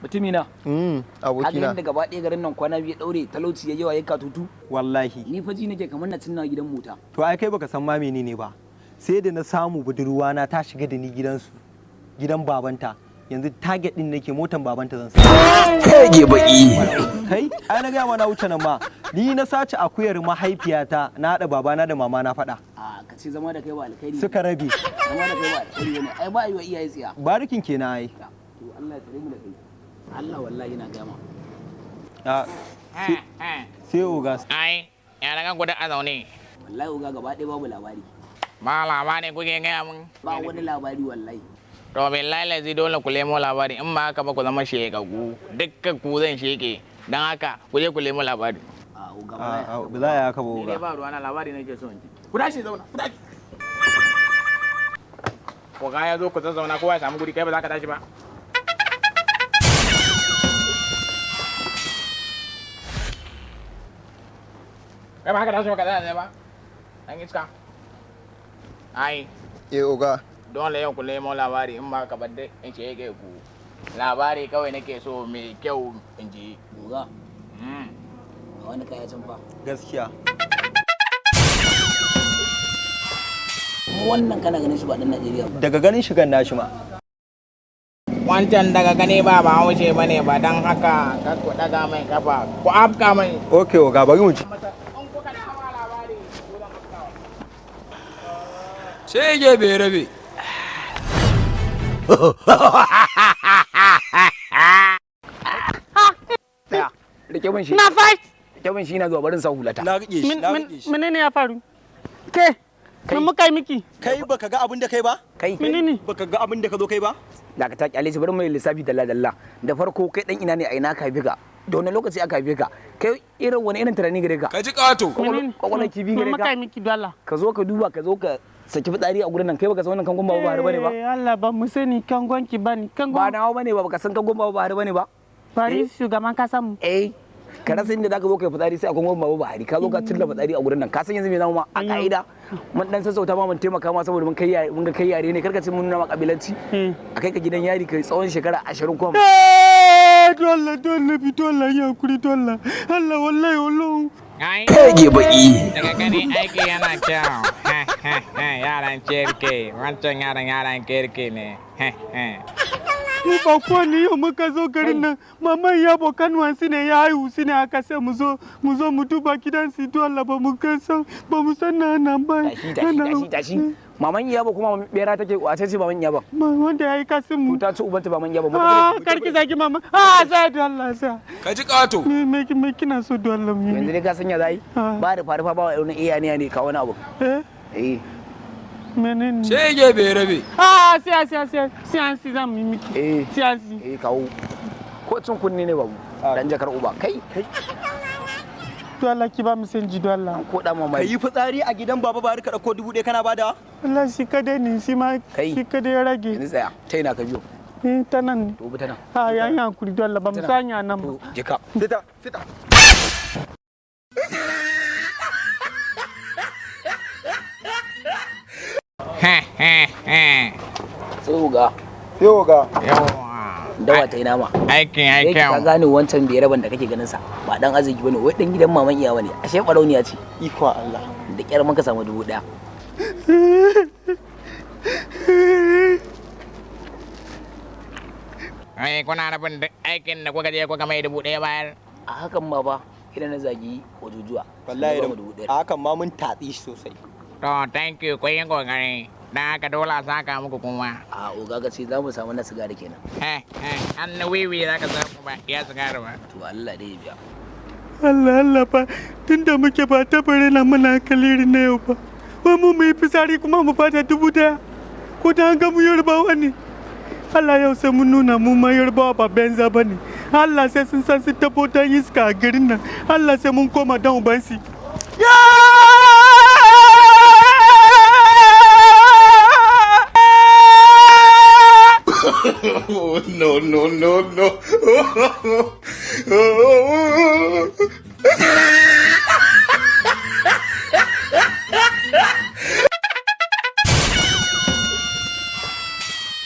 Mutumina. Abokina. Kaga yadda gaba ɗaya garin nan kwana biyu ɗaure talauci ya yawa ya katutu. Wallahi. Ni fa ji nake kamar na cinna gidan mota. To ai kai baka san ma menene ba. Sai da na samu budurwa na ta shiga da ni gidansu. Gidan babanta. Yanzu target din nake motan babanta zan sa. Kage baki. Kai, ai na gaya ma na wuce nan ma. Ni na sace akuyar mahaifiyata na haɗa babana da mama na faɗa. A ka ce zama da kai ba alkhairi. Suka rabe. Zama da kai ba alkhairi ne. Ai ba yi wa iyaye tsiya. Barikin kenan ai. To Allah ya tsare mu da kai. Allah wallahi na gama. Sai oga. Ai, ya na gan a zaune. Wallahi oga gaba ɗaya babu labari. Ba labari kuke gaya mun. Ba wani labari wallahi. To billahi lazi dole ku lemo labari in ba haka ba ku zama shekaku. Dukkan ku zan sheke. Dan haka ku je ku lemo labari. A oga ba. Ba za a yi haka ba Ni dai oga. ba ruwa na labari nake so in ji. Ku tashi zauna, ku tashi. Oga ya zo ku zazzauna kowa ya samu guri kai ba za ka tashi ba. Kai ba haka tashi ba ka tsaya ba. Dan iska. Ai. Eh oga. Dole yau ku nemo labari in ba ka bar dai in ce yake ku. Labari kawai nake so mai kyau in ji. Oga. Ga wani kaya can fa. Gaskiya. Wannan kana ganin shi ba dan Najeriya ba. Daga ganin shigan nashi ma. Wancan daga gani ba Bahaushe ba ne ba don haka kar ku daga mai kafa ku afka mai. Okay oga bari mu ci. Shege bai rabe. Rike min shi. Na fight. Rike min shi na zuwa barin sa hulata. Na rike shi, na rike shi. Menene ya faru? Ke, me muka yi miki? Kai baka ga abin da kai ba? Kai. Menene? Baka ga abin da ka zo kai ba? Da ka ta kyale shi bari mu yi lissafi dalla dalla. Da farko kai dan ina ne a ina ka haife ka? Da wani lokaci aka haife ka? Kai irin wani irin tunani gare ka? Ka ji ƙato. Kwakwalwar kifi gare Me muka ka? yi miki dala? Ka zo ka duba ka zo ka saki fitsari a gurin nan kai baka san wannan kangon Baba Buhari bane ba? Eh, Allah ba mu sani kangon ki bane. Kangon Ba nawa bane ba baka san kangon Baba Buhari bane ba? Bari shugaban kasa mu. Eh. Ka rasa inda zaka zo kai fitsari sai a kangon Baba Buhari ka zo ka cilla fitsari a gurin nan ka san yanzu me zamu ma a ka'ida mun dan sassauta ma mun taimaka ma saboda mun kai yare mun ga kai yare ne karka ce mun nuna ma kabilanci a kai ka gidan yari kai tsawon shekara 20 kuma. Eh, dole dole bi dole ya kuri dole. Allah wallahi wallahi. Ai. Kage baki. Daga gani aiki yana kyau. Yaran kirki, wancan yaran yaran kirki ne. Mu ba ko ne yau muka zo garin nan maman ya bokan wansi ne ya haihu su ne aka sai mu zo mu zo mu duba gidan su dole ba mu kai san ba mu san na nan ba. Tashi tashi tashi tashi. Maman iyaba kuma maman bera take wace ce maman iyaba? Wanda ya yi kasin mu. Ta ci ubanta maman iyaba. Ah, karki zaki mama. Ah, sai dole sai. Ka ji ƙato. Me me me kina so dole mu. Yanzu dai ka sanya zai? Ba da farufa ba wa irin iya ne ne ka wani abu. Eh? Eh. Menene? Shege bai rabe. Ah, sai sai sai sai an si zan yi miki. Eh. Sai an si. Eh kawo. Ko cin kunne ne babu. Dan jakar uba kai. Kai. Dole ki ba mu sanji dole. Ko da mamaki. Ka yi fitsari a gidan Baba Buhari ka ɗauko 1000 kana bada? Allah shi kadai ne shi ma shi kadai ya rage. Yanzu tsaya, ta ina ka biyo. Eh ta nan ne. To bi ta nan. Ah, ya yi hankuri dole ba mu sanya nan ba. Je ka. Sita, sita. Sai oga. Sai oga. Dawa ta yi nama. Aikin ya Yake kyau. ka gane wancan bai raban da kake ganin sa ba dan arziki bane wai dan gidan maman iyawa ne ashe barauniya ce. Iko Allah. Da kyar muka samu 1000. Ai kuna nufin duk aikin da kuka je kuka mai 1000 bayar. A hakan ma fa idan na zagi wajujuwa. Wallahi sun ba mu da 1000. a hakan ma mun tatsi shi sosai. To thank you kun yi kokari. Dan haka dole a saka muku kuma. A oga ka ce za mu samu na sigari kenan. An na wiwi za ka samu ba ya sigari ba. To Allah dai ya biya. Allah Allah fa tunda muke ba ta bare na muna kaliri na yau ba. Wai mu mu yi fitsari kuma mu bada 1000. Ko da an ga mu Yarbawa ne. Allah yau sai mun nuna mu ma Yarbawa ba benza ba ne. Allah sai sun san sun tabo dan iska a garin nan. Allah sai mun koma dan ubansi. No, no, no, no.